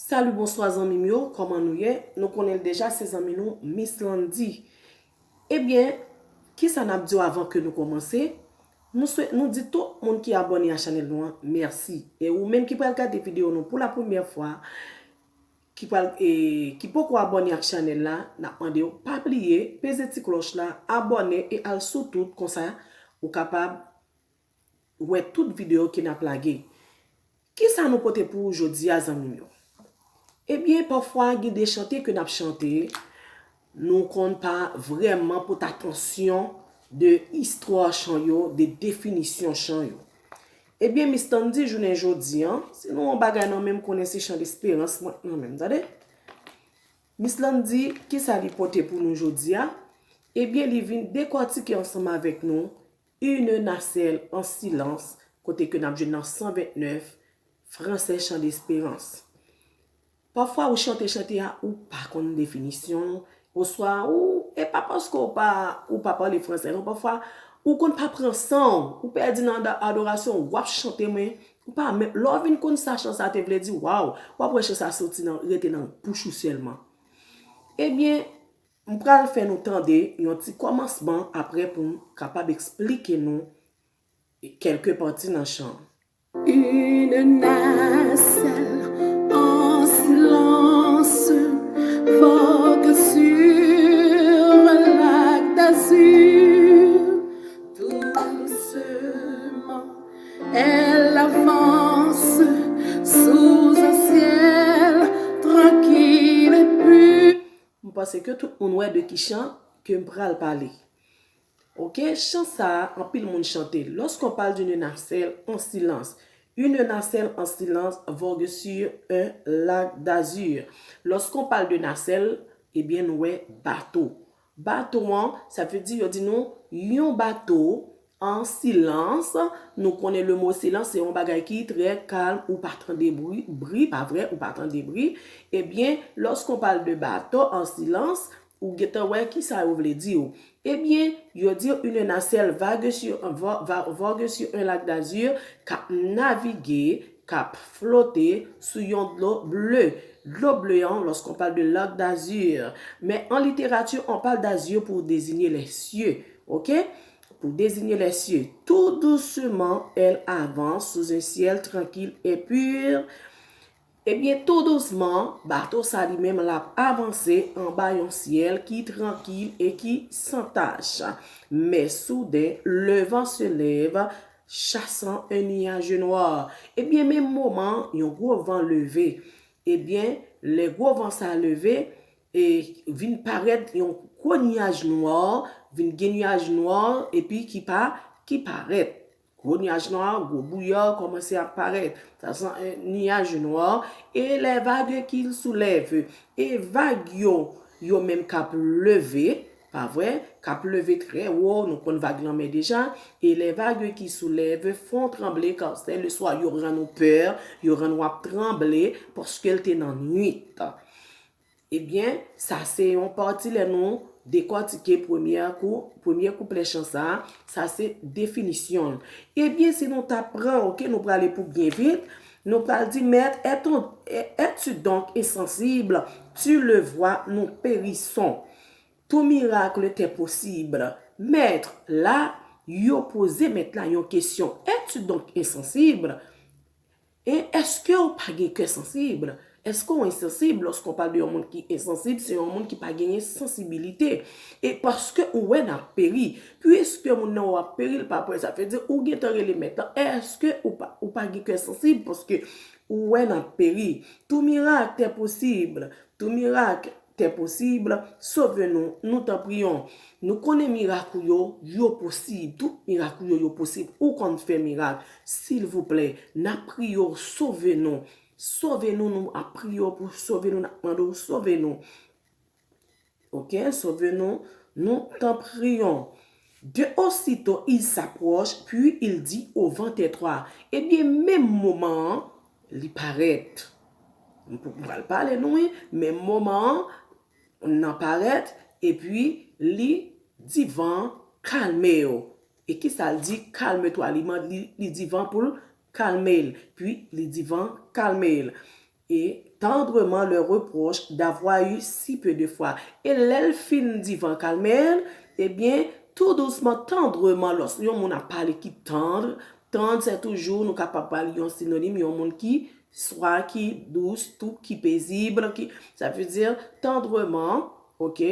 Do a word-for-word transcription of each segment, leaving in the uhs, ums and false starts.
Salut, bonswa zanmi m yo, kòman nou ye? Nou konnen l deja, se zanmi nou Miss Landy. Ebyen, kisa n ap di w avan ke nou kòmanse? Nou swe, nou di tout moun ki abòne a chanèl nou an, mèsi. E ou menm ki pral gade videyo nou pou la premyè fwa, ki pral, e, ki poko abòne ak chanèl la, n ap mande w pa bliye, peze ti klòch la, abòne e al sou tout, konsa ou kapab wè tout videyo ke n ap lage. Kisa nou pote pou ou jodi a, zanmi m yo? Ebyen, pafwa, gen de chante ke n ap chante, nou konn pa vrèman pote atansyon de istwa chan yo, de definisyon chan yo. Ebyen, Miss Landy, jounen jodi a, si nou yon bagay nan men m, konnen se chan desperans mwen nan men m, tande? Miss Landy, kisa li pote pou nou jodi a? Ebyen, li vin dekòtike ansanm avèk nou Une nacelle en silence, kote ke n ap jwenn nan san vennèf, Français Chant d'Espérance. Pafwa ou chante chante a, ou pa konn definisyon l, oswa ou, e pa paske ou pa, ou pa pale fransè, non, pafwa ou konn pa pran san w, ou pèdi nan ada-, adorasyon, w ap chante, men ou pa menm, lè w vin konn sa chan sa te vle di, waw, w ap wè chan sa soti nan, rete nan bouch ou sèlman. Ebyen, m pral fè nou tande yon ti kòmansman apre pou m kapab eksplike nou kèlke pati nan chan. Une nacelle en silence vogue sur un lac d'azur. Doucement, elle avance sous un ciel tranquille et pur. M panse ke tout moun wè de ki chan ke m pral pale. Ok, chan sa a, anpil moun chante. Lorsqu'on parle d'une nacelle en silence, une nacelle en silence vogue sur un lac d'azur. Lorsqu'on parle de nacelle, ebyen, nou wè bato. Bato an, sa vle di, yo di nou, yon bato an silans, nou konnen le mot silence, se yon bagay ki trè kalm, ou pa tande bri, bri, pa vre, ou pa tande bri. Ebyen, lorsqu'on parle de bateau en silence, ou gentan wè kisa yo vle di w. Ebyen, yo di une nacelle vague sur, va-, va-, vogue sur un lac d'azur, k ap navige, k ap flote sou yon dlo ble. Dlo ble an, lorsqu'on parle de lac d'azur. Mais en littérature, on parle d'azur pour désigner les cieux. Ok? Pour désigner les cieux. Tout doucement, elle avance sous un ciel tranquille et pur. Ebyen, tou dousman, bato sa li menm l ap avanse anba yon syèl ki trankil e ki san tach. Mais soudain, le vent se lève, chassant un nuage noir. Ebyen, menm moman, yon gwo van leve. Ebyen, lè gwo van sa leve, e vin parèt yon gwo nyaj nwa, vin gen nyaj nwa, epi ki pa, ki parèt. Gwo nyaj nwa, gwo bouyè kòmanse ap parèt. Sa se yon nyaj nwa. Et les vagues qu'il soulève. E vag yo, yo menm k ap leve, pa vre? K ap leve trè wo, nou konn vag lanmè deja. Et les vagues qui soulèvent font trembler quand c'est le soir. Yo rann ou pè, yo rann ou ap tranble, paske l te nan nwit. Ebyen, sa se yon pati lè nou dekòtike premyè kou, premye kouplè chan sa a, sa se definisyon l. Ebyen, si nou ta pran, ok, nou prale pou byen vit, nou pral di, Maître, est-on, es-tu donc insensible? Tu le vois, nous périssons. Tout miracle t'est possible. Maître, la, yo poze mèt la yon kesyon. Es-tu donc insensible? E èske w pa gen kè sansib? Èske w ensansib? Lorsqu'on parle de yon moun ki ensansib, se yon moun ki pa genyen sansibilite. E paske ou wè n ap peri. Piske moun nan w ap peri, l pa prè, sa vle di ou gentan rele mèt lan. Èske ou pa, ou pa gen kè sansib? Paske ou wè n ap peri. Tout miracle t'est possible. Tout miracle t'est possible, sauve-nous, nous t'en prions. Nou konnen mirak ou yo, yo posib. Tout mirak ou yo, yo posib. Ou konn fè mirak. Silvouplè, n ap priye w, sove nou. Sove nou, nou ap priye w pou sove nou, n ap mande w sove nou. Ok, sove nou, nous t'en prions. De aussitôt, il s'approche, puis il dit au vent, tais-toi. Ebyen, menm moman an, li parèt. M pou, m pral pale nou, wi. Menm moman an, nan parèt, epi li di van an, kalme w. E kisa l di? Calme-toi. Li mande, li, li di van pou l kalme l. Puis, li di van, kalme l. et tendrement leur reproche d'avoir eu si peu de foi. E lè l fin di van kalme l, ebyen, tou dousman, tandreman, lòs yon moun ap pale ki tandr, tandr se toujou, nou kapab pale yon sinonim, yon moun ki swa ki dous, tou ki pezib, ki, sa vle di tandreman, ok,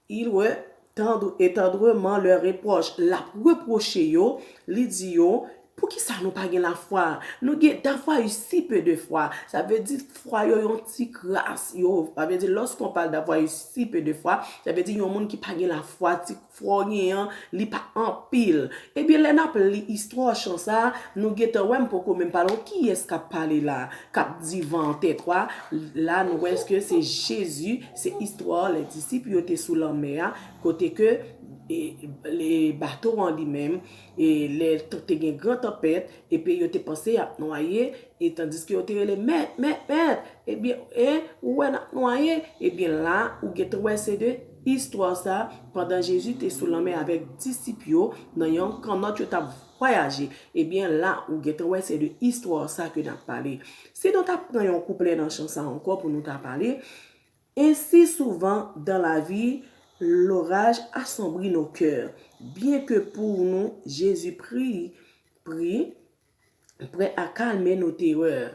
il re tendre, et tendrement leur reproche, l ap repwoche yo, li di yo, poukisa nou pa gen lafwa? Nou gen d'avoir eu si peu de foi. Sa vle di fwa yo yon ti kras. Yo, sa vle di, lorsqu'on parle d'avoir eu si peu de foi, sa vle di yon moun ki pa gen lafwa, ti fwa w gen an, li pa anpil. Ebyen, lè n ap li istwa chan sa, nou gentan wè m poko menm pale w kiyès k ap pale la, k ap di van an tèt w a. La, nou wè ke se Jezi, se istwa lè disip yo te sou lanmè a, kote ke e, e, bato an li menm, e lè t-, te gen gran tanpèt, epi yo te panse y ap nwaye, e tandiske yo te rele, mèt, mèt, mèt, ebyen, e, ou wè n ap nwaye, ebyen la, ou gentan wè se de istwa sa, pandan Jezi te sou lanmè avèk disip yo, nan yon kannòt yo t ap vwayaje, ebyen la, ou gentan wè se de istwa sa ke n ap pale. Si nou ta pran yon kouplè nan chan sa ankò pou nou ta pale, Ainsi souvent dans la vie, l'orage assombrit nos cœurs, bien que pour nous, Jésus prit, prit, prêt à calmer nos terreurs.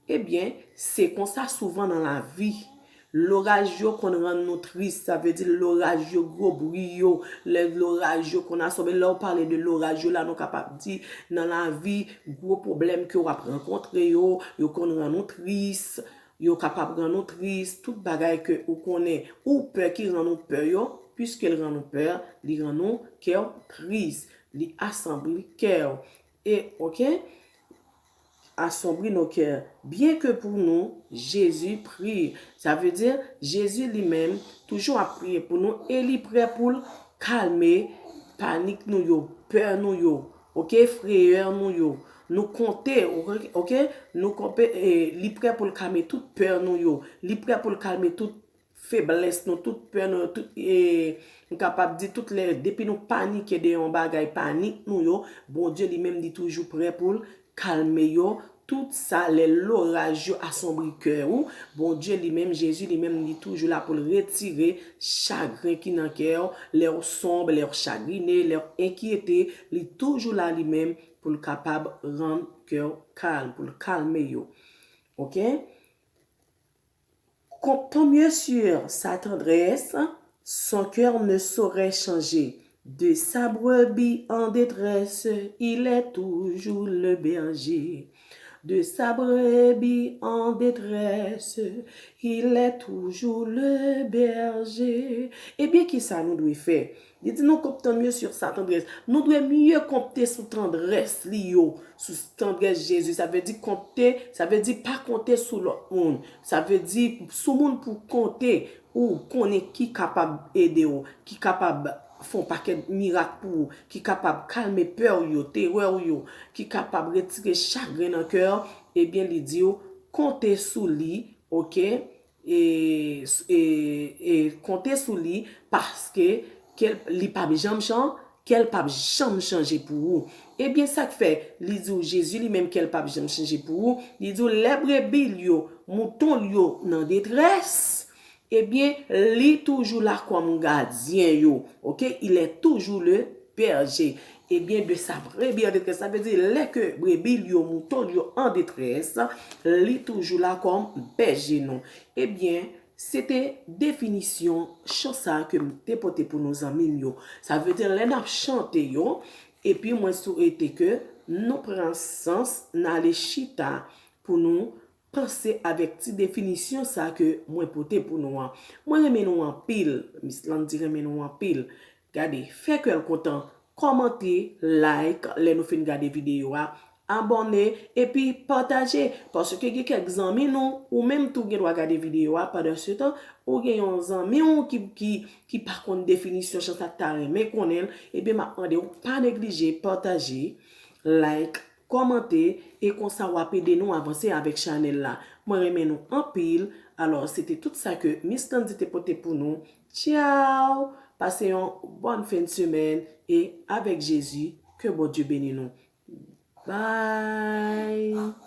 Ebyen, se konsa souvan nan lavi. Loraj yo konn rann nou tris, sa vle di loraj yo, gwo bri yo, lè loraj yo konn asòbe. Lè w pale de loraj yo la, nou kapab di nan lavi, gwo pwoblèm ke w ap rankontre yo, yo konn rann nou tris. Yo kapab rann ou tris, tout bagay ke ou konnen ou pè ki rann ou pè yo, piske l rann ou pè, li rann ou kè w tris, li asanbli kè w. E, ok? Assombrit nos cœurs, bien que pour nous, Jésus prie. Sa vle di, Jezi li menm toujou ap priye pou nou e li prè pou l kalme panik nou yo, pè nou yo, ok, freyè nou yo. Nou konte, ok, nou konpe, e, li prè pou l kalme tout pè nou yo. Li prè pou l kalme tout feblès nou, tout pè nou yo, tout, e, m kapab di tout lè, depi nou panike de yon bagay, panik nou yo, Bondye li menm li toujou prè pou l kalme yo. Tout sa, lè loraj yo asonbri kè ou, Bondye li menm, Jezi li menm, li toujou la pou l retire chagren ki nan kè w. Lè w sonb, lè w chagrine, lè w enkyete, li toujou la li menm pou l kapab rann kè w kalm, pou l kalme yo. Ok? Comptons mieux sur sa tendresse, son cœur ne saurait changer. De sa brebis en détresse, il est toujours le berger. De sa brebis en détresse, il est toujours le berger. Ebyen, ki sa nou dwe fè? Li di nou konptan mye sou sa tandrès. Nou dwe mye konpte sou tandrès li yo, sou tandrès Jezi. Sa vle di konpte, sa vle di pa konte sou lòt moun. Sa vle di sou moun pou konte ou konnen ki kapab ede w, ki kapab fè yon pakèt mirak pou ou, ki kapab kalme pè w yo, terè w yo, ki kapab retire chagren nan kè w, ebyen li di w konte sou li, ok? E, e, e konte sou li, paske kè l, li p ap janm chan, kè l p ap janm chanje pou ou. Ebyen, sa k fè li di w Jezi li menm kè l p ap janm chanje pou ou, li di w lè brebi l yo, mouton l yo nan detrès, ebyen, li toujou la kòm gadyen yo. Ok? Il est toujours le berger. Ebyen, de sa brebis en détresse, sa vle di lè ke brebi l yo, mouton l yo an detrès, li toujou la kòm bèje nou. Ebyen, se te definisyon chan sa ke m te pote pou nou, zanmi m yo. Sa vle di lè n ap chante yo, epi mwen swete ke nou pran sans, n ale chita pou nou panse avèk ti definisyon sa ke mwen pote pou nou an. Mwen renmen nou anpil, Miss Landy renmen nou anpil. Gade, fè kè l kontan, kòmante, like lè nou fin gade videyo a, abòne, epi pataje, paske gen kèk zanmi nou, ou menm tou gen dwa gade videyo a, pandan se tan, ou gen yon zanmi w ki, ki, ki pa konn definisyon chan sa, ta renmen konnen l, ebyen m ap mande w pa neglije pataje, like, kòmante, e konsa w ap ede nou avanse avèk chanèl la. Mwen renmen nou anpil. Alò, se te tout sa ke Miss Landy te pote pou nou. Tchaw! Pase yon bòn fen semèn e avèk Jezi, ke Bondye beni nou. Bye!